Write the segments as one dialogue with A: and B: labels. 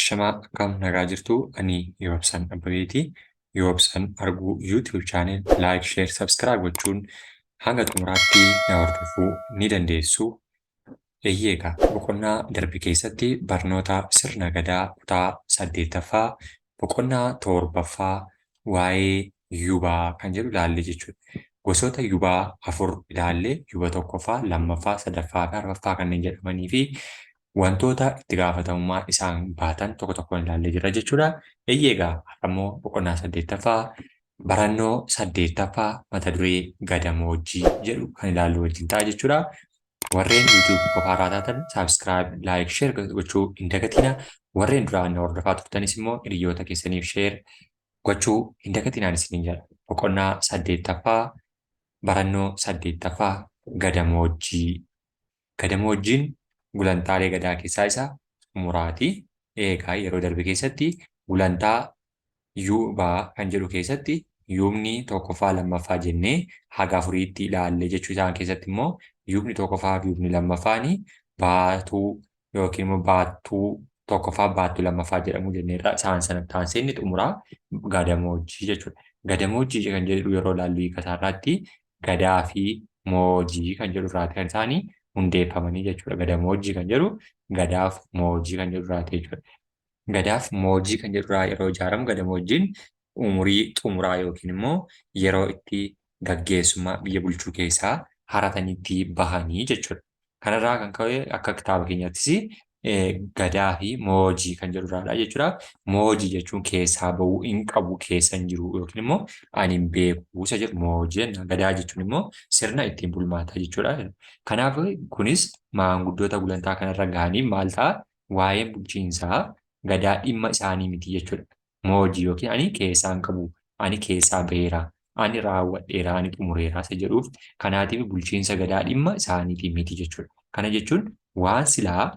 A: Ashamaa, akkam nagaa jirtu? Ani Yoobsan Abbabeeti. Yoobsan Arguu YouTube channel like, share, subscribe gochuun hanga xumuraatti na hordofuu ni dandeessu. Eeyyee egaa, boqonnaa darbe keessatti barnoota sirna gadaa kutaa saddeettaffaa boqonnaa torbaffaa waa'ee yubaa kan jedhu ilaalle jechuudha. Gosoota yubaa afur ilaalle: yuba tokkoffaa, lammaffaa, sadaffaa fi arfaffaa kanneen jedhamanii fi wantoota itti gaafatamummaa isaan baatan tokko tokkoon ilaallee jirra jechuudha. Eeyyee egaa, har'ammoo boqonnaa saddeettaffaa barannoo saddeettaffaa mata duree gadamoojjii jedhu kan ilaallu wajjin ta'a jechuudha. Warreen YouTube qofaarraa taatan subscribe, like, share gochuu hin dagatina. Warreen duraan hordofaa turtanis immoo hiriyoota keessaniif share gochuu hin dagatinaan isiniin jedha. Boqonnaa saddeettaffaa barannoo saddeettaffaa, gadamoojjii. Gadamoojjiin gulantaalee gadaa keessaa isa xumuraati. Eegaa, yeroo darbe keessatti gulantaa yubaa kan jedhu keessatti yubni tokkoffaa, lammaffaa jennee haga afuriitti ilaalle jechuu. Isaan keessatti immoo yubni tokkoffaa fi yubni lammaffaani baatuu yookiin immoo baattuu tokkoffaa, baattuu lammaffaa jedhamu jenneerra. Isaan sana taansee inni xumuraa gadamoojjii jechuudha. Gadamoojjii kan jedhu yeroo ilaallu, hiika isaarraatti gadaa fi moojii kan jedhu irraati kan isaanii hundeeffamanii jechuudha. Gadamoojjii kan jedhu gadaaf moojii kan jedhu irraati jechuudha. Gadaaf moojii kan jedhu irraa yeroo ijaaramu, gadamoojjiin umurii xumuraa yookiin immoo yeroo itti gaggeessummaa biyya bulchuu keessaa haratanii itti bahanii jechuudha. Kanarraa kan ka'e akka kitaaba keenyaattis gadaa fi moojii kan jedhu irraadha jechuudha. Moojii jechuun keessaa bahuu hin qabu, keessa hin jiru yookiin immoo ani hin beeku isa jedhu moojii jenna. Gadaa jechuun immoo sirna ittiin bulmaataa jechuudha. Kanaaf kunis maanguddoota gulantaa kanarra gahanii maal ta'a? Waa'een bulchiinsaa gadaa dhimma isaanii miti jechuudha. Moojii yookiin ani keessaa hin qabu, ani keessaa baheera, ani raawwadheera, ani xumureera isa jedhuuf, kanaatiif bulchiinsa gadaa dhimma isaaniitii miti jechuudha. Kana jechuun waan silaa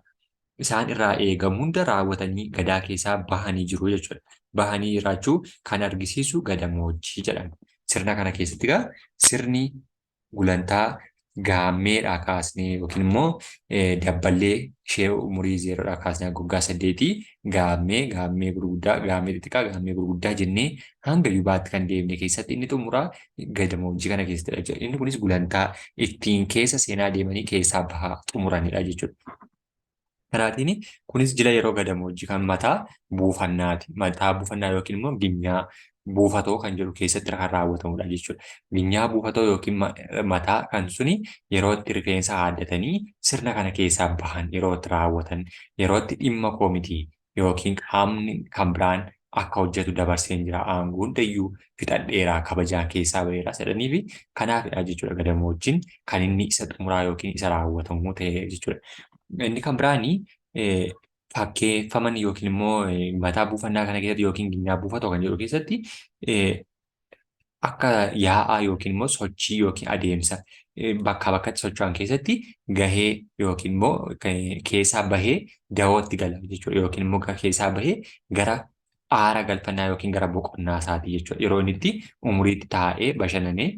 A: isaan irraa eegamu hunda raawwatanii gadaa keessaa bahanii jiru jechuudha. Bahanii jiraachuu kan argisiisu gadamoojjii jedhama. Sirna kana keessatti egaa sirni gulantaa gaammeedhaa kaasnee yookiin immoo dabballee ishee umurii 0dhaa kaasnee waggaa 8, gaammee, gaammee gurguddaa, gaammee xixiqqaa, gaammee gurguddaa jennee hanga yubaatti kan deemne keessatti inni xumuraa gadamoojjii kana keessattidha jechuudha. Inni kunis gulantaa ittiin keessa seenaa deemanii keessaa bahaa xumuranidha jechuudha. Kanaatiin kunis jila yeroo gadamoojjii kan mataa buufannaati. Mataa buufannaa yookiin immoo ginyaa buufatoo kan jedhu keessatti kan raawwatamudha jechuudha. Ginyaa buufatoo yookiin mataa kan suni yeroo itti rifeensa haaddatanii sirna kana keessaa bahan, yeroo itti raawwatan, yeroo itti dhimma koo miti yookiin qaamni kan biraan akka hojjetu dabarseen jira, aangoo hundayyuu fixadheera, kabajaan keessaa baheera jedhanii fi kanaafidha jechuudha gadamoojjiin kan inni isa xumuraa yookiin isa raawwatamu ta'e jechuudha. Inni kan biraani fakkeeffaman yookiin immoo mataa buufannaa kana keessatti yookiin ginyaa buufatoo kan jedhu keessatti akka yaa'aa yookiin immoo sochii yookiin adeemsa bakkaa bakkatti socho'an keessatti gahee yookiin immoo keessaa bahee dawootti gala jechuudha, yookiin immoo keessaa bahee gara aara galfannaa yookiin gara boqonnaa isaatii jechuudha. Yeroo inni itti umuriitti taa'ee bashannanee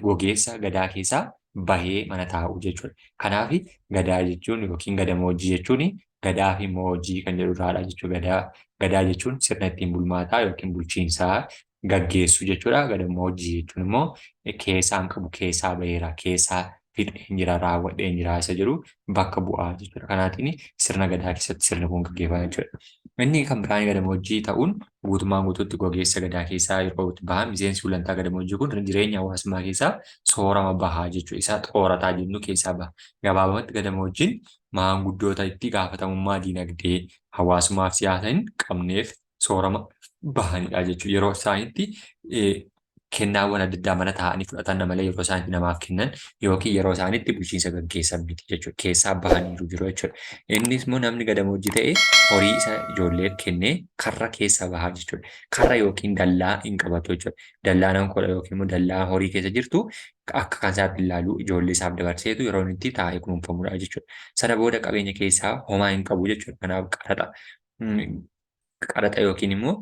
A: gogeessa gadaa keessaa bahee mana taa'u jechuudha. Kanaaf gadaa jechuun yookiin gadamoojjii jechuun gadaa fi moojii kan jedhu irraadha jechuudha. Gadaa jechuun sirna ittiin bulmaataa yookiin bulchiinsaa gaggeessuu jechuudha. Gadamoojjii jechuun immoo keessaan qabu, keessaa baheera, keessaa fixeen jira, raawwadheen jira isa jedhu bakka bu'aa jechuudha. Kanaatiin sirna gadaa keessatti sirni kun gaggeeffama jechuudha. Inni kan biraan gadamoojjii ta'uun guutummaan guutuutti gogeessa gadaa keessaa yeroo itti bahan, miseensi gulantaa gadamoojjii kun jireenya hawaasummaa keessaa soorama bahaa jechuudha. Isa xoorataa jennu keessaa baha. Gabaabumatti gadamoojjiin maanguddoota itti gaafatamummaa diinagdee, hawaasummaa fi siyaasa hin qabneef soorama bahanidha jechuudha. Yeroo isaanitti kennaawwan adda addaa mana taa'anii fudhatan malee yeroo isaanitti namaaf kennan yookiin yeroo isaanitti bulchiinsa gaggeessan miti jechuudha. Keessaa bahaniiru jiru jechuudha. Innis immoo namni gadamoojjii ta'e horii isa ijoolleef kennee karra keessa bahaa jechuudha. Karra yookiin dallaa hin qabatu jechuudha. Dallaa nan godha yookiin immoo dallaa horii keessa jirtu akka kan isaatti ilaalu ijoollee isaaf dabarseetu yeroo inni itti taa'ee kunuunfamudha jechuudha. Sana booda qabeenya keessaa homaa hin qabu jechuudha. Kanaaf qaraxa yookiin immoo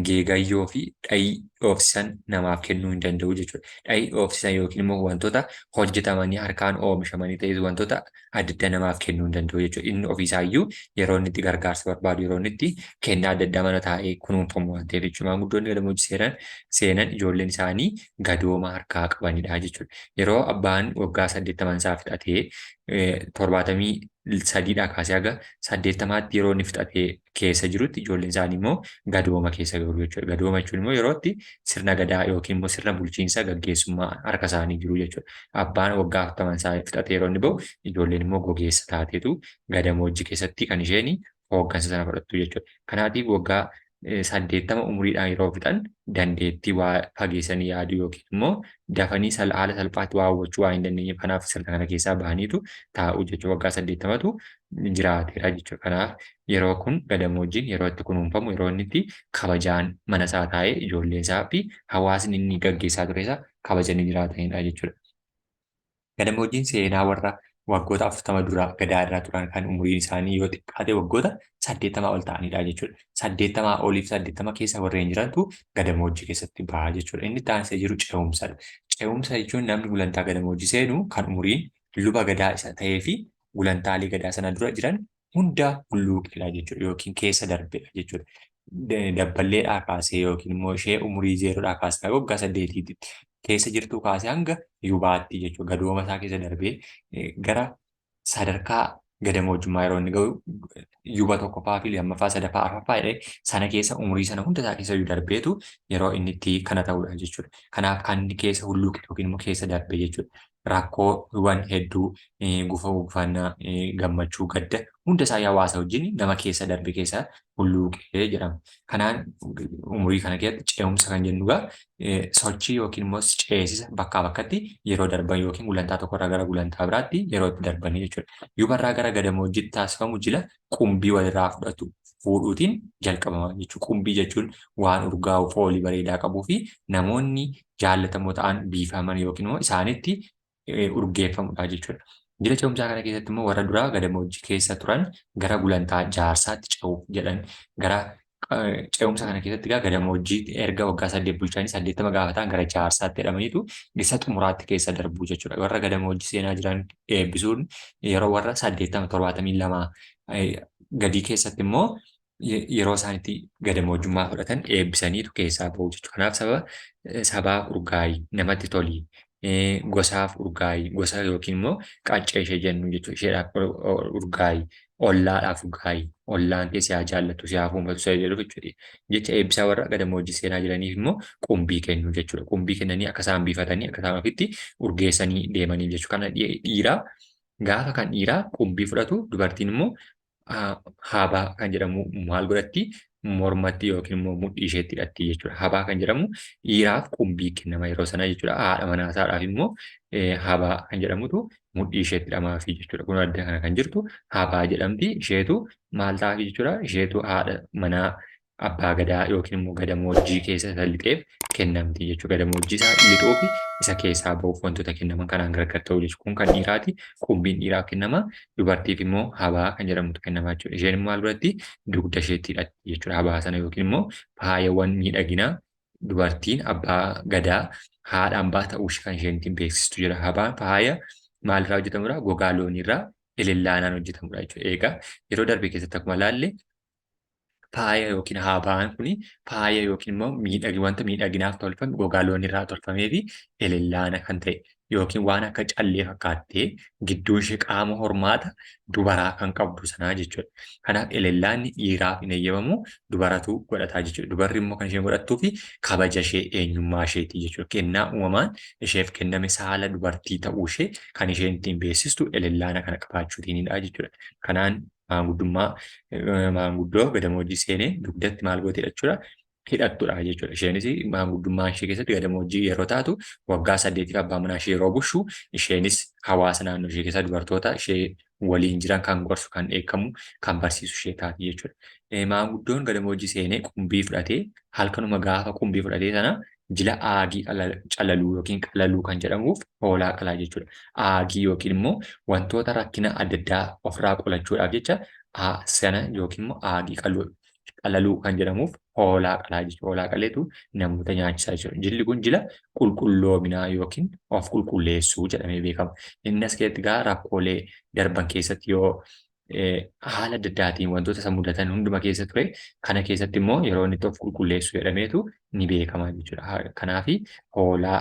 A: geegayyoo fi dhayii dhoofsisan namaaf kennuu hin danda'u jechuudha. Dhahii dhoofsisan yookiin immoo wantoota hojjetamanii harkaan oomishamanii ta'es wantoota adda addaa namaaf kennuu hin danda'u jechuudha. Inni ofiisaayyuu yeroo inni itti gargaarsa barbaadu yeroo inni itti kennaa adda addaa mana taa'ee kunuunfamu waan ta'eef jechuudha. Maanguddoonni gadamoojii seeran seenan ijoolleen isaanii gadooma harkaa qabanidha jechuudha. Yeroo abbaan waggaa 80 isaa fixatee 73dhaa kaasee haga 80tti yeroo inni fixatee keessa jirutti ijoolleen isaanii immoo gadooma keessa galu jechuudha. Gadooma jechuun immoo yeroo itti sirna gadaa yookiin immoo sirna bulchiinsa gaggeessummaa harka isaanii jiru jechuudha. Abbaan waggaa 40 isaa fixatee yeroo inni bahu ijoolleen immoo gogeessa taateetu gadamoojjii keessatti kan isheen hooggansa sana fudhattu jechuudha. Kanaatiif waggaa 80 umuriidhaan yeroo fixan dandeettii waa fageessanii yaaduu yookiin immoo dafanii haala salphaatti waa hubachuu waan hin dandeenyeef kanaaf sirna kana keessaa bahaniitu taa'u jechuudha. Waggaa 80tu jiraateera jechuudha. Kanaaf yeroo kun gadamoojjiin yeroo itti kunuunfamu yeroo inni itti kabajaan mana isaa taa'ee ijoollee isaa fi hawaasni inni gaggeessaa ture isa kabajanii jiraatanidha jechuudha. Gadamoojjiin seenaa warra waggoota 40 dura gadaa irraa turan kan umuriin isaanii yoo xiqqaate waggoota 80 ol ta'anidha jechuudha. 80 oliif 80 keessa warreen jirantu gadamoojjii keessatti baha jechuudha. Inni itti aansee jiru ce'umsadha. Ce'umsa jechuun namni gulantaa gadamoojjii seenu kan umuriin luba gadaa isa ta'ee fi gulantaalee gadaa sana dura jiran hunda hulluuqedha jechuudha yookiin keessa darbedha jechuudha. Dabballeedhaa kaasee yookiin immoo ishee umurii zeeroodhaa kaasee haga waggaa saddeetiitti keessa jirtuu kaasee hanga yubaatti jechuudha. Gadooma isaa keessa darbee gara sadarkaa gadamoojjummaa yeroo inni gahu yuba tokkoffaa fi lammaffaa sadaffaa arfaffaa jedhee sana keessa umurii sana hunda isaa keessa darbeetu yeroo inni itti kana ta'udha jechuudha. Kanaaf kan inni keessa hulluuqe yookiin immoo keessa darbe jechuudha. Rakkoowwan hedduu gufuu gufannaa gammachuu gadda hunda isaa hawaasa wajjin nama keessa darbe keessa hulluuqee jedhama. Kanaan umurii kana keessatti ce'umsa kan jennu egaa sochii yookiin immoo ceesisa bakkaa bakkatti yeroo darban yookiin gulantaa tokkorraa gara gulantaa biraatti yeroo itti darbanii jechuudha. Yubarraa gara gadamoojjiitti taasifamu jila qumbii walirraa fudhatu fuudhuutiin jalqabama jechuudha. Qumbii jechuun waan urgaa'u foolii bareedaa qabuu fi namoonni jaallatamoo ta'an biifaman yookiin immoo isaanitti urgeeffamudha jechuudha. Jila ce'umsaa kana keessatti immoo warra duraa gadamoojjii keessa turan gara gulantaa jaarsaatti ce'uuf jedhan gara ce'umsa kana keessatti egaa gadamoojjii erga waggaa 8 bulchanii 80 gaafa ta'an gara jaarsaatti jedhamaniitu isa xumuraatti keessa darbu jechuudha. Warra gadamoojjii seenaa jiran eebbisuun yeroo warra 80 72 gadii keessatti immoo yeroo isaan itti gadamoojjummaa fudhatan eebbisaniitu keessaa bahu jechuudha. Kanaaf sababa sabaaf urgaayi namatti toli gosaaf urgaayi gosa yookiin immoo qaccee ishee jennu jechuudha. Isheedhaaf urgaayi ollaadhaaf urgaayi ollaan kee si haa jaallatu si haa fuunfatu si haa jedhu jechuudha. Jecha eebbisaa warra gadamoojjii seenaa jiraniif immoo qumbii kennu jechuudha. Qumbii kennanii akka isaan biifatanii akka isaan ofitti urgeessanii deemaniif jechuudha. Kana dhiiraa gaafa kan dhiiraa qumbii fudhatu dubartiin immoo habaa kan jedhamu maal godhatti mormatti yookiin immoo mudhii isheetti hidhatti jechuudha. Habaa kan jedhamu dhiiraaf qumbii kennama yeroo sana jechuudha. Haadha manaa isaadhaaf immoo habaa kan jedhamutu mudhii isheetti hidhamaafi jechuudha. Kun adda kana kan jirtu habaa jedhamti. Isheetu maal ta'aafi jechuudha. Isheetu haadha manaa abbaa gadaa yookiin immoo gadamoojjii keessa isa lixeef kennamti jechuudha. Gadamoojjii isaa lixuuf isa keessaa ba'uuf wantoota kennaman kanaan gargar ta'u jechuudha. Kun kan dhiiraati. Qumbiin dhiiraaf kennama. Dubartiif immoo habaa kan jedhamutu kennama jechuudha. Isheen immoo maal godhatti? Dugda isheetti hidhatti jechuudha. Habaa sana yookiin immoo faayawwan miidhaginaa dubartiin abbaa gadaa haadha ambaa ta'uu ishee kan isheen ittiin beeksistu jira. Habaan faaya maalirraa hojjetamudha? Gogaa looniirraa elellaanaan hojjetamudha jechuudha. Egaa yeroo darbe keessatti akkuma ilaalle faaya yookiin haabaan kun faaya yookiin immoo miidhagi wanta miidhaginaaf tolfame gogaa loon irraa tolfamee fi elellaana kan ta'e yookiin waan akka callee fakkaattee gidduu ishee qaama hormaata dubaraa kan qabdu sanaa jechuudha. Kanaaf elellaanni dhiiraaf hin eeyyamamu dubaratu godhataa jechuudha. Dubarri immoo kan isheen godhattuu fi kabaja ishee eenyummaa isheeti jechuudha. Kennaa uumamaan isheef kenname saala dubartii ta'uu ishee kan isheen ittiin beeksistu elellaana kana qabaachuutiinidha jechuudha. Kanaan maanguddummaa maanguddoo gadamoojjii seenee dugdatti maal gootee jechuudha hidhattudha jechuudha. Isheenis maanguddummaa ishee keessatti gadamoojjii yeroo taatu waggaa 8f abbaa manaa ishee yeroo bushu isheenis hawaasa naannoo ishee keessa dubartoota ishee waliin jiran kan gorsu kan dheekkamu kan barsiisu ishee taati jechuudha. Maanguddoon gadamoojjii seenee qumbii fudhatee halkanuma gaafa qumbii fudhatee sana jila aagii calaluu yookiin qalaluu kan jedhamuuf hoolaa qalaa jechuudha. Aagii yookiin immoo wantoota rakkina adda addaa ofirraa qolachuudhaaf jecha sana yookiin immoo aagii qalaluu kan jedhamuuf Hoolaa qalaa jechuudha. Hoolaa qaleetu namoota nyaachisaa jechuudha. Jilli kun jila qulqulloominaa yookiin of qulqulleessuu jedhamee beekama. Inni as keessatti egaa rakkoolee darban keessatti yoo haala adda addaatiin wantoota isa mudatan hunduma keessa ture kana keessatti immoo yeroo inni itti of qulqulleessu jedhameetu ni beekama jechuudha. Kanaaf hoolaa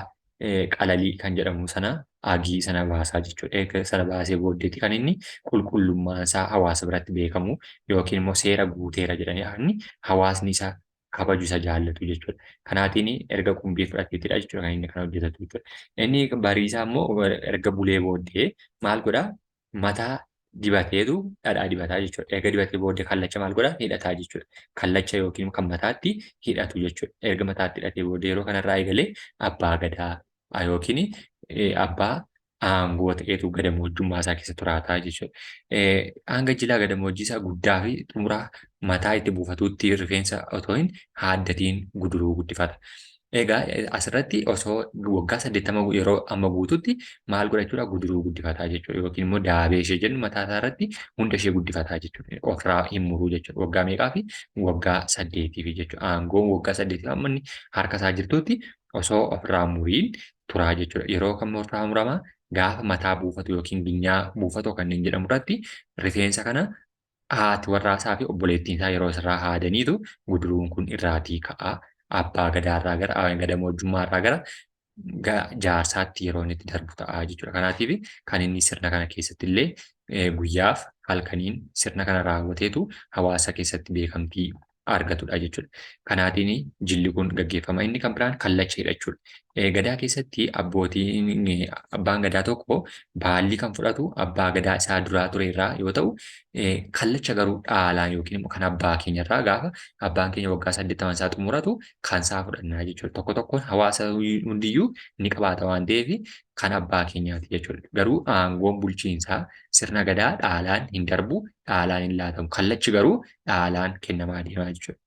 A: qalalii kan jedhamu sana agii sana baasaa jechuudha. Erga sana baasee booddeeti kan inni qulqullummaan isaa hawaasa biratti beekamu yookiin immoo seera guuteera jedhanii inni hawaasni isa kabaju isa jaallatu jechuudha. Kanaatiin erga qumbii fudhateetidha jechuudha kan inni kana hojjetatu jechuudha. Inni bariisaa immoo erga bulee booddee maal godhaa? Mataa dibateetu dhadhaa dibataa jechuudha. Erga dibatee booddee kallacha maal godhaa? Hidhataa jechuudha. Kallacha yookiin kan mataatti hidhatu jechuudha. Erga mataatti hidhatee booddee yeroo kanarraa eegalee abbaa gadaa yookiin abbaa aangoo ta'etu gadamoojjummaa isaa keessa turaataa jechuudha. Hanga jilaa gadamoojjii isaa guddaa fi xumuraa mataa itti buufatutti rifeensa otoo hin haaddatiin guduruu guddifata. Egaa asirratti osoo waggaa 80 yeroo amma guututti maal godha jechuudha guduruu guddifataa jechuudha yookiin immoo daabee ishee jennu mataa isaa irratti hunda ishee guddifataa jechuudha. Ofirraa hin muruu jechuudha. Waggaa meeqaa fi waggaa saddeetiif jechuudha. Aangoon waggaa saddeetiif amma inni harka isaa jirtutti osoo ofirraa muriin turaa jechuudha. Yeroo kam ofirraa muramaa gaafa mataa buufatu yookiin ginyaa buufatu kanneen jedhamu irratti rifeensa kana haati warraasaa fi obboleettiin isaa yeroo isarraa haadaniitu guduruun kun irraatii ka'a. Abbaa gadaarraa gara gadamoojjummaarraa gara jaarsaatti yeroo inni itti darbu ta'a jechuudha. Kanaatiif kan inni sirna kana keessatti illee guyyaaf halkaniin sirna kana raawwateetu hawaasa keessatti beekamtii argatudha jechuudha. Kanaatiin jilli kun gaggeeffama. Inni kan biraan kallacha hidhachuudha. Gadaa keessatti abbootiin abbaan gadaa tokko baallii kan fudhatu abbaa gadaa isaa duraa ture irraa yoo ta'u, kallacha garuu dhaalaan yookiin immoo kan abbaa keenya irraa gaafa abbaan keenya waggaa 80 isaa xumuratu kan isaa fudhannaa jechuudha. Tokko tokkoon hawaasa hundiyyuu ni qabaata waan ta'eef kan abbaa keenyaati jechuudha. Garuu aangoon bulchiinsaa sirna gadaa dhaalaan hin darbu, dhaalaan hin laatamu. Kallachi garuu dhaalaan kennamaa deemaa jechuudha.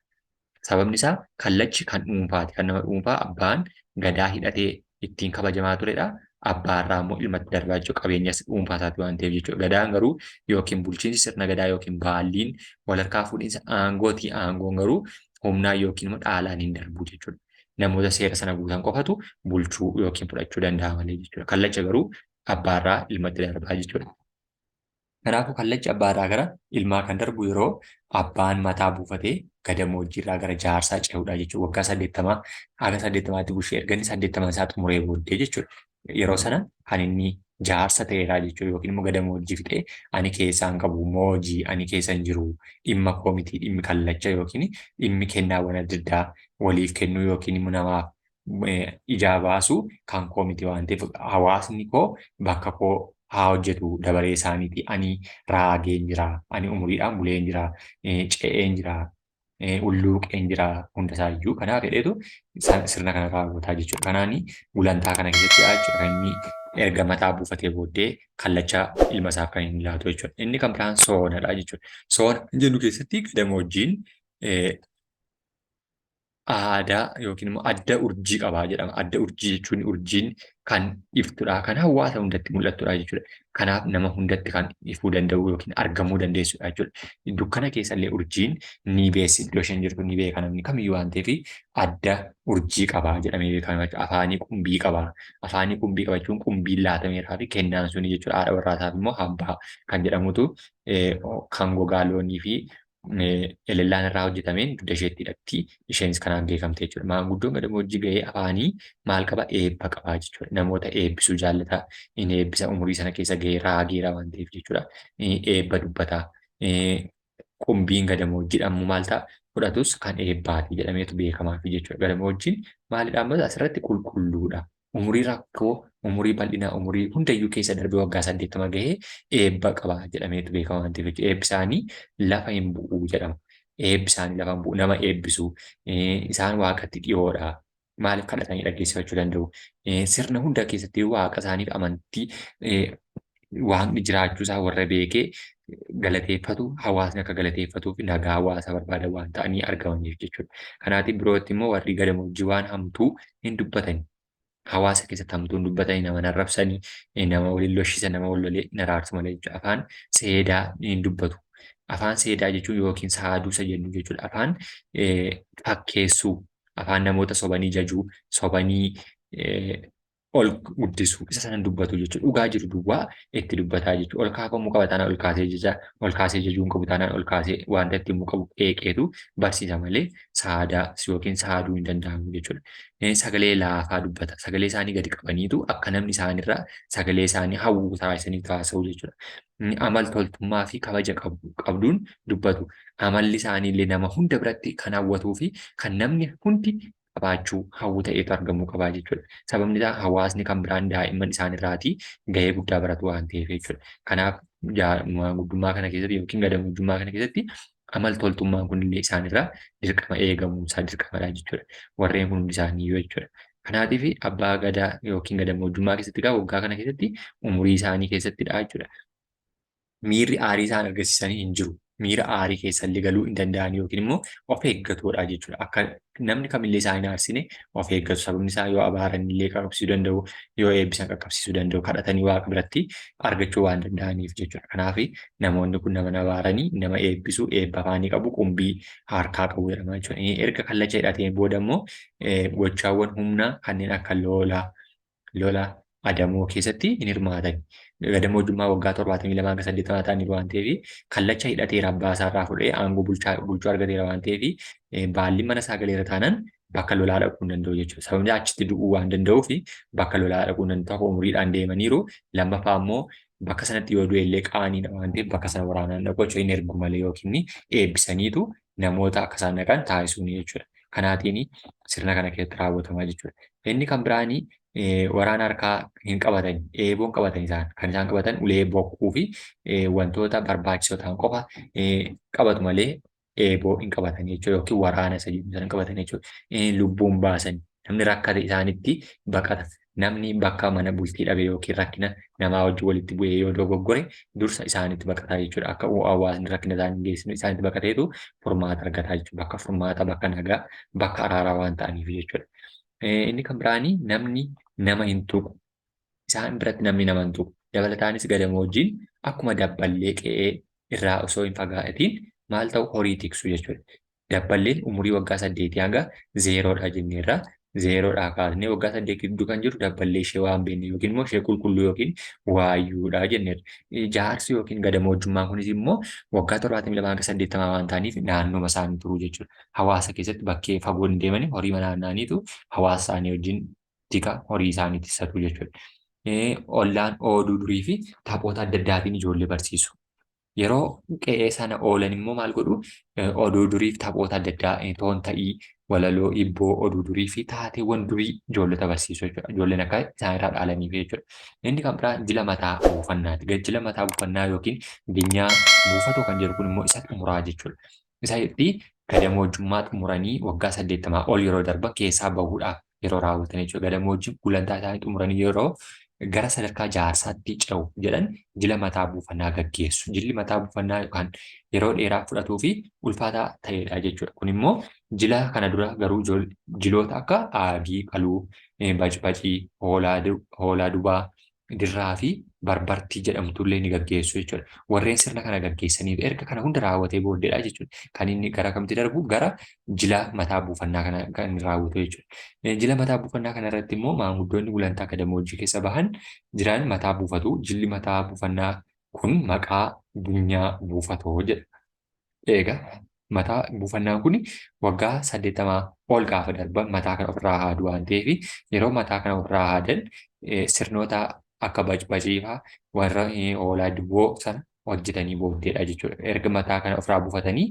A: Sababni isaa kallachi kan dhuunfaati. Kan nama dhuunfaa abbaan gadaa hidhatee ittiin kabajamaa turedha. Abbaarraa immoo ilmatti darbaa jechuudha. Qabeenya dhuunfaa isaati waan ta'eef jechuudha. Gadaan garuu yookiin bulchiinsi sirna gadaa yookiin baalliin walharkaa fuudhinsa aangootii aangoon garuu humnaan yookiin immoo dhaalaan hin darbu jechuudha. Namoota seera sana guutan qofatu bulchuu yookiin fudhachuu danda'a malee jechuudha. Kallacha garuu abbaarraa ilmatti darbaa jechuudha. Kanaafuu kallachi abbaarraa gara ilmaa kan darbu yeroo abbaan mataa buufatee gadamoojjiirraa gara jaarsaa ce'udha jechuudha. Waggaa 80 haga 80tti bushee erga inni 80 isaa xumuree booddee jechuudha. Yeroo sana kan inni jaarsa ta'eeraa jechuudha yookiin immoo gadamoojjii fixee ani keessaan qabu moojii ani keessa hin jiru dhimma koo miti dhimmi kallacha yookiin dhimmi kennaawwan adda addaa waliif kennuu yookiin immoo namaaf ijaa baasu kan koo miti waan ta'eef hawaasni koo bakka koo haa hojjetu dabaree isaaniiti ani raageen jira ani umuriidhaan buleen jira ce'een jira ulluuqeen jira hunda isaayyuu kanaaf jedheetu sirna kana raawwataa jechuudha. Kanaan gulantaa kana keessatti jechuudha kan inni erga mataa buufatee booddee kallacha ilma isaaf kan inni laatu jechuudha. Inni kan biraan soonadha jechuudha. Soona jennu keessatti gadamoojjiin aadaa yookiin immoo adda urjii qabaa jedhama. Adda urjii jechuun urjiin kan iftudha, kan hawaasa hundatti mul'attudha jechuudha. Kanaaf nama hundatti kan ifuu danda'u yookiin argamuu dandeessudha jechuudha. Dukkana keessallee urjiin ni beessi iddoo isheen jirtu ni beeka namni kamiyyuu waan ta'eef adda urjii qabaa jedhamee beekama jechuudha. Afaanii qumbii qabaa. Afaanii qumbii qabachuun qumbiin laatameeraa fi kennaan suni jechuudha. Haadha warraasaaf immoo hambaa kan jedhamutu kan gogaa loonii fi elellaan irraa hojjetameen dugda isheetti hidhatti. Isheenis kanaan beekamte jechuudha. Maanguddoon gadamoojjii gahee afaanii maal qaba? Eebba qaba jechuudha. Namoota eebbisuu jaallata. Inni eebbisa umurii sana keessa gahee raageera waan ta'eef jechuudha. Eebba dubbata. Qumbiin gadamoojjiidha ammoo maal ta'a? Fudhatus kan eebbaati jedhameetu beekamaafi jechuudha. Gadamoojjiin maalidha ammas asirratti qulqulluudha. Umurii rakkoo, umurii bal'inaa, umurii hundayyuu keessa darbee waggaa 80 gahee eebba qaba jedhameetu beekama waan ta'eef jechuudha. Eebbi isaanii lafa hin bu'u jedhama. Eebbi isaanii lafa hin bu'u. Nama eebbisu. Isaan waaqatti dhiyoodha. Maaliif kadhatanii dhaggeessifachuu danda'u? Sirna hunda keessatti waaqa isaaniif amantii waaqni jiraachuu isaa warra beekee galateeffatu hawaasni akka galateeffatuu fi nagaa hawaasa barbaadan waan ta'anii argamaniif jechuudha. Kanaatiin birootti immoo warri gadamoojjii waan hamtuu hin dubbatani. Hawaasa keessatti hamtuu hin dubbatani, nama hin arrabsani, nama waliin loshisan, nama wal lolee hin araarsu malee jechuudha. Afaan seedaa hin dubbatu. Afaan seedaa jechuun yookiin saaduu isa jennu jechuudha. Afaan fakkeessuu, afaan namoota sobanii jajuu, sobanii ol guddisuu isa sanan dubbatu jechuudha. Dhugaa jiru duwwaa itti dubbataa jechuudha. Ol kaafamuu qaba taanaan ol kaasee jaja, ol kaasee jajuu hin qabu taanaan ol kaasee wanta itti himuu qabu qeeqeetu barsiisa malee saadaa yookiin saaduu hin danda'amu jechuudha. Sagalee laafaa dubbata. Sagalee isaanii gadi qabaniitu akka namni isaanirraa sagalee isaanii hawwu taasisanii taasisuu jechuudha. Amal toltummaa fi kabaja qabduun dubbatu. Amalli isaaniillee nama hunda biratti kan hawwatuu fi kan namni hundi qabaachuu hawwu ta'etu argamuu qabaa jechuudha. Sababni isaa hawaasni kan biraan daa'imman isaanirraatii gahee guddaa baratu waan ta'eef jechuudha. Kanaaf maanguddummaa kana keessatti yookiin gadamoojjummaa kana keessatti amal toltummaan kunillee isaanirraa dirqama eegamuunsaa dirqamadha jechuudha. Warreen kun hundi isaanii jechuudha. Kanaatiif abbaa gadaa yookiin gadamoojjummaa keessatti egaa waggaa kana keessatti umurii isaanii keessattidha jechuudha. Miirri aarii isaan argisiisanii hin jiru. Miira aarii keessa illee galuu hin danda'an yookiin immoo of eeggatoodha jechuudha. Akka namni kamillee isaan hin aarsine of eeggatu. Sababni isaa yoo abaaran illee qaqqabsiisuu danda'u, yoo eebbisan qaqqabsiisuu danda'u, kadhatanii waaqa biratti argachuu waan danda'aniif jechuudha. Kanaaf namoonni kun nama abaaranii nama eebbisu, eebba afaanii qabu, qumbii harkaa qabu jedhama jechuudha. Erga kallacha hidhateen booda immoo gochaawwan humnaa kanneen akka lola adamoo keessatti hin hirmaatan. Gadamoojjummaa waggaa 72 hanga 80 ta'aniiru waan ta'eef kallacha hidhateera abbaa isaarraa fudhee aangoo bulchuu argateera waan ta'eef baalli mana isaa galeera taanaan bakka lolaa dhaquu hin danda'u jechuudha. Sababni isaa achitti du'uu waan danda'uuf bakka lolaa dhaquu hin danda'u. Tokko umuriidhaan deemaniiru. Lammaffaa immoo bakka sanatti yoo du'e illee qaaniidha waan ta'eef bakka sana waraanaan dhaqu jechuudha. Hin ergu malee yookiin eebbisaniitu namoota akka isaan dhaqan taasisuuni jechuudha. Kanaatiin sirna kana keessatti raawwatamaa jechuudha. Inni kan biraanii waraana harkaa hin qabatan, eeboo hin qabatan isaan. Kan isaan qabatan ulee bokkuu fi wantoota barbaachisoo ta'an qofa qabatu malee eeboo hin qabatan jechuudha. Yookiin waraana isa jedhu sana hin qabatan jechuudha. Lubbuun baasan namni rakkate isaanitti baqata. Namni bakka mana bultii dhabe yookiin rakkina namaa wajjin walitti bu'ee yoo dogoggore dursa isaanitti baqataa jechuudha. Akka hawaasni rakkina isaanii hin geessine isaanitti baqateetu furmaata argataa jechuudha. Bakka furmaata, bakka nagaa, bakka araaraa waan ta'aniif jechuudha. Inni kan biraanii namni nama hin tuqu. Isaan biratti namni nama hin tuqu. Dabalataanis gadamoojjiin akkuma dabballee qe'ee irraa osoo hin fagaatiin maal ta'u horii tiksu jechuudha. Dabballeen umurii waggaa 8 hanga 0dha jenneerra. 0dhaa kaasnee waggaa 8 gidduu kan jiru dabballee ishee waan beekne yookiin immoo ishee qulqulluu yookiin waayyuudha jenneerra. Jaarsi yookiin gadamoojjummaan kunis immoo waggaa 72 hanga 80 waan ta'aniif naannoma isaanii turuu jechuudha. Hawaasa keessatti bakkee fagoo hin deemanii horii naanna'aniitu hawaasa isaanii wajjin tika horii isaanii tiksatu jechuudha. Ollaan ooduu durii fi taphoota adda addaatiin ijoollee barsiisu. Yeroo qe'ee sana oolan immoo maal godhu? Oduu duriif taphoota adda addaa toon ta'ii, walaloo, hibboo, oduu durii fi taateewwan durii ijoollota barsiisu jechuudha. Ijoolleen akka isaan irraa dhaalaniif jechuudha. Inni kan biraa jila mataa buufannaati. Jila mataa buufannaa yookiin ginyaa buufatoo kan jedhu kun immoo isa xumuraa jechuudha. Isa itti gadamoojjummaa xumuranii waggaa 80 ol yeroo darban keessaa bahuudhaaf yeroo raawwatan jechuudha. Gadamoojjiin gulantaa isaanii xumuranii yeroo gara sadarkaa jaarsaatti ce'u jedhan jila mataa buufannaa gaggeessu. Jilli mataa buufannaa yookaan yeroo dheeraa fudhatuu fi ulfaataa ta'edha jechuudha. Kun immoo jila kana dura garuu jiloota akka aagii, qaluu, bacbacii, hoolaa dubaa, Dirraa fi Barbartii jedhamtullee ni gaggeessu jechuudha. Warreen sirna kana gaggeessaniif erga kana hunda raawwatee booddeedha jechuudha. Kan inni gara kamitti darbu gara jila mataa buufannaa kana kan inni raawwatu jechuudha. Jila mataa buufannaa kana irratti immoo maanguddoonni gulantaa gadamoojjii keessa bahan jiran mataa buufatu. Jilli mataa buufannaa kun maqaa Bunyaa Buufatoo jedha. Egaa mataa buufannaan kun waggaa 80 ol gaafa darban mataa kana ofirraa haadu waan ta'eef yeroo mataa kana ofirraa haadan sirnoota akka bacbacii fa'aa warra hoolaa diboo sana hojjetanii booddeedha jechuudha. Erga mataa kana ofirraa buufatanii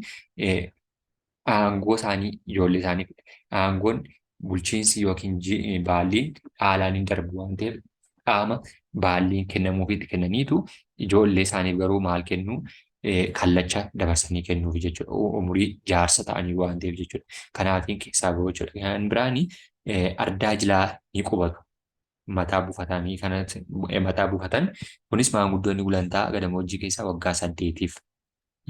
A: aangoo isaanii ijoollee isaaniif aangoon bulchiinsi yookiin baalliin dhaalaan hin darbu waan ta'eef qaama baalliin kennamuufiitti kennaniitu ijoollee isaaniif garuu maal kennu kallacha dabarsanii kennuuf jechuudha. Umurii jaarsa ta'anii waan ta'eef jechuudha. Kanaatiin keessaa bahu jechuudha. Kan biraani ardaa jilaa ni qubatu. Mataa buufatanii kana mataa buufatan kunis maanguddoonni gulantaa gadamoojjii keessaa waggaa 8f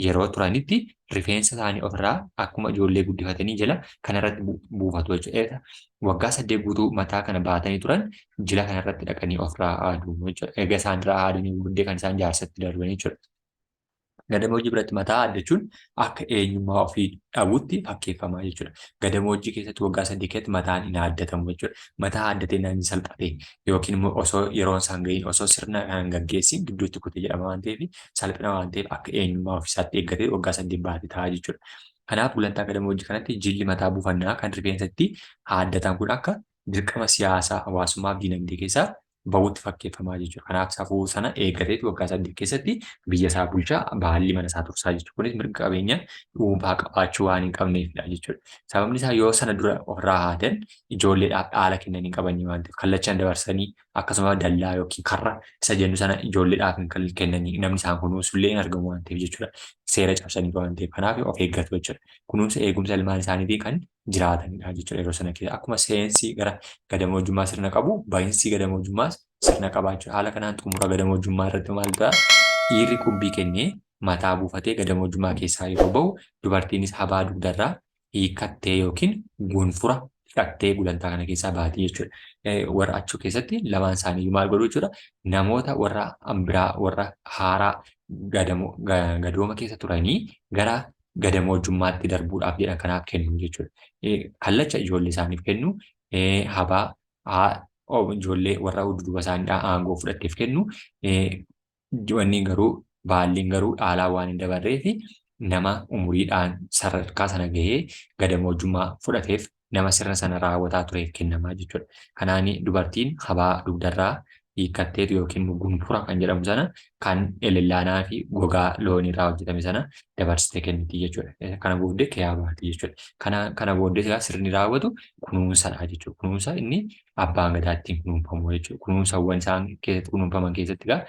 A: yeroo turanitti rifeensa isaanii ofirraa akkuma ijoollee guddifatanii jala kanarratti buufatu jechuudha. Waggaa 8 guutuu mataa kana baatanii turan jila kanarratti dhaqanii ofirraa haadu jechuudha. Erga isaan irraa haadanii booddee kan isaan jaarsatti darban jechuudha. Gadamoojjii biratti mataa haaddachuun akka eenyummaa ofii dhabuutti fakkeeffamaa jechuudha. Gadamoojjii keessatti waggaa 8 keessatti mataan hin haaddatamu jechuudha. Mataa haaddatee namni salphate yookiin immoo osoo yeroon isaa hin gahiin osoo sirna kana hin gaggeessiin gidduutti kute jedhama waan ta'eef salphina waan ta'eef akka eenyummaa ofiisaatti eeggatee waggaa 8 baate ta'a jechuudha. Kanaaf gulantaa gadamoojjii kanatti jilli mataa buufannaa kan rifeensatti haaddatan kun akka dirqama siyaasaa, hawaasummaa fi dinagdee keessaa bahuutti fakkeeffamaa jechuudha. Kanaaf safuu sana eeggateetu waggaa 8 keessatti biyya isaa bulchaa baalli mana isaa tursaa jechuudha. Kunis mirga qabeenya dhuunfaa qabaachuu waan hin qabneefidha jechuudha. Sababni isaa yoo sana dura ofirraa haadan ijoolleedhaaf dhaala kennanii hin qabanii waan ta'eef kallachaan dabarsanii akkasuma dallaa yookiin karra isa jennu sana ijoolleedhaaf hin kennanii namni isaan kunuunsu illee hin argamu waan ta'eef jechuudha. Seera cabsanii waan ta'eef kanaaf of eeggatu jechuudha. Kunuunsa eegumsa ilmaan isaaniitiin kan jiraatanidha jechuudha yeroo sana keessa. Akkuma seensi gara gadamoojjummaa sirna qabu, bahinsi gadamoojjummaas sirna qaba jechuudha. Haala kanaan xumura gadamoojjummaa irratti maal ta'a? Dhiirri qubbii kennee mataa buufatee gadamoojjummaa keessaa yeroo bahu, dubartiinis habaa dugdarraa hiikkattee yookiin gonfura dhiqattee gulantaa kana keessaa baati jechuudha. Warra achuu keessatti lamaan isaanii maal godhu jechuudha? Namoota warra biraa warra haaraa gadooma keessa turanii gara gadamoojjummaatti darbuudhaaf jedhan kanaaf kennu jechuudha. Kallacha ijoollee isaaniif kennu, habaa ijoollee warra dudduuba isaaniidhaa aangoo fudhatteef kennu, wanni garuu baalliin garuu dhaalaa waan hin dabarreef nama umuriidhaan sadarkaa sana gahee gadamoojjummaa fudhateef nama sirna sana raawwataa tureef kennamaa jechuudha. Kanaan dubartiin habaa dugdarraa hiikkatteetu yookiin gunfura kan jedhamu sana kan elellaanaa fi gogaa looniirraa hojjetame sana dabarsitee kenniti jechuudha. Kana booddee keeyaa baati jechuudha. Kana booddee egaa sirni raawwatu kunuunsadha jechuudha. Kunuunsa inni abbaan gadaa ittiin kunuunfamu jechuudha. Kunuunsawwan isaan keessatti kunuunfaman keessatti egaa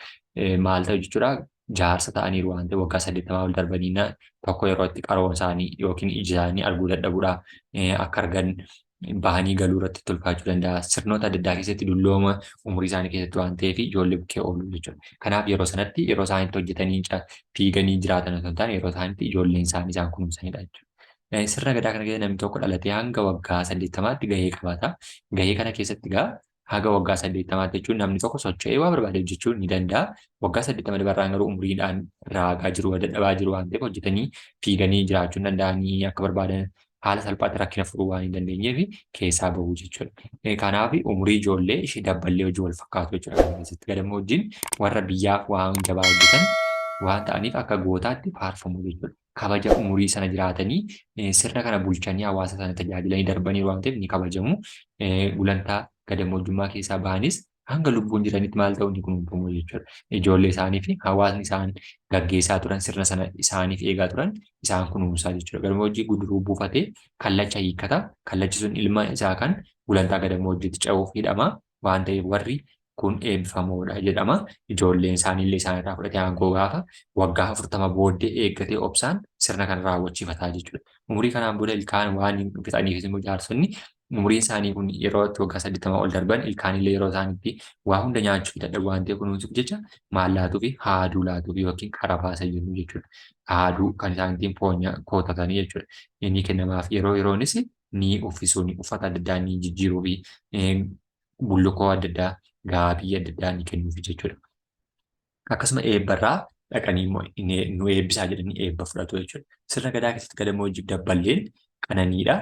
A: maal ta'u jechuudha jaarsa ta'aniiru waan ta'eef waggaa 80 ol darbanii tokko yeroo itti qaroon isaanii yookiin iji isaanii arguu dadhabuudha akka argan bahanii galuu irratti tolfaachuu danda'a. Sirnoota adda addaa keessatti dullooma umurii isaanii keessatti waan ta'eef ijoollee bukkee oolu jechuudha. Kanaaf yeroo sanatti yeroo isaan itti hojjetanii fiiganii jiraatan osoo hin taane yeroo isaan itti ijoolleen isaanii isaan kunuunsanidha jechuudha. Sirna gadaa kana keessa namni tokko dhalatee hanga waggaa 80tti gahee qabaata. Gahee kana keessatti egaa haga waggaa 80tti jechuun namni tokko socho'ee waa barbaade hojjechuu ni danda'a. Waggaa 80 dabarraan garuu umriidhaan raagaa jiru, dadhabaa jiru waan ta'eef hojjetanii fiiganii jiraachuu hin danda'anii akka barbaadan haala salphaatti rakkina furuu waan hin dandeenyeef keessaa bahu jechuudha. Kanaaf umurii ijoollee ishee dabballee hojii wal fakkaatu jechuudha. Kana keessatti gadammoojjiin warra biyyaaf waan jabaa hojjetan waan ta'aniif akka gootaatti faarfamu jechuudha. Kabaja umurii sana jiraatanii sirna kana bulchanii hawaasa sana tajaajilanii darbaniiru waan ta'eef ni kabajamu. Gulantaa gadamoojjummaa keessaa bahanis hanga lubbuun jiranitti maal ta'u ni kunuunfamu jechuudha. Ijoollee isaanii fi hawaasni isaan gaggeessaa turan sirna sana isaaniif eegaa turan isaan kunuunsaa jechuudha. Gadamoojjii guduruu buufatee kallacha hiikkata. Kallachi sun ilma isaa kan gulantaa gadamoojjiitti ce'uuf hidhama waan ta'eef warri kun eebbifamoodha jedhama. Ijoolleen isaaniillee isaan irraa fudhatee aangoo gaafa waggaa 40 booddee eeggatee obsaan sirna kana raawwachiifataa jechuudha. Umurii kanaan booda ilkaan waan hin fixaniifis immoo jaarsonni umuriin isaanii kun yeroo itti waggaa 80 ol darban ilkaanillee yeroo isaanitti waa hunda nyaachuu dadhabu waan ta'eef kunuunsuuf jecha maal laatuufi haaduu laatuufi yookiin qarafaa isa jennu jechuudha. Haaduu kan isaan ittiin foon kootatanii jechuudha. Inni kennamaaf yeroo yeroonis ni uffisuun uffata adda addaa ni jijjiiruufi bullukkoo adda addaa, gaabii adda addaa ni kennuufi jechuudha. Akkasuma eebbarraa dhaqanii immoo nu eebbisaa jedhanii eebba fudhatu jechuudha. Sirna gadaa keessatti gadamoojjiif dabballeen qananiidha.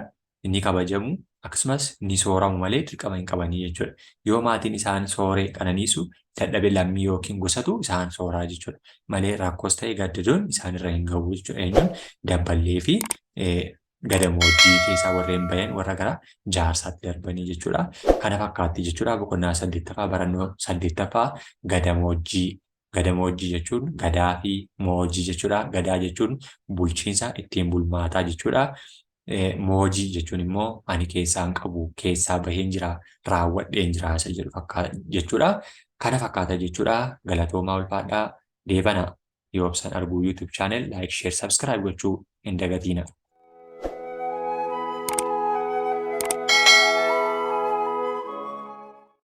A: Ni kabajamu akkasumas ni sooramu malee dirqama hin qabanii jechuudha. Yoo maatiin isaan sooree qananiisu dadhabe lammii yookiin gosatu isaan sooraa jechuudha. Malee rakkoos ta'e gaddadoon isaanirra hin gahu jechuudha. Eenyuun dabballee fi gadamoojjii keessaa warreen bayan warra gara jaarsaatti darbanii jechuudha. Kana fakkaatti jechuudha boqonnaa 8ffaa barannoo 8ffaa gadamoojjii. Gadamoojjii jechuun gadaa fi moojii jechuudha. Gadaa jechuun bulchiinsa ittiin bulmaataa jechuudha. Moojii jechuun immoo ani keessaa hin qabu keessaa baheen jira raawwadheen jira isa jedhu jechuudha. Kana fakkaata jechuudha. Galatoomaa ulfaadhaa deebana. Yoobsan Arguu YouTube channel like share subscribe gochuu hin dagatiina.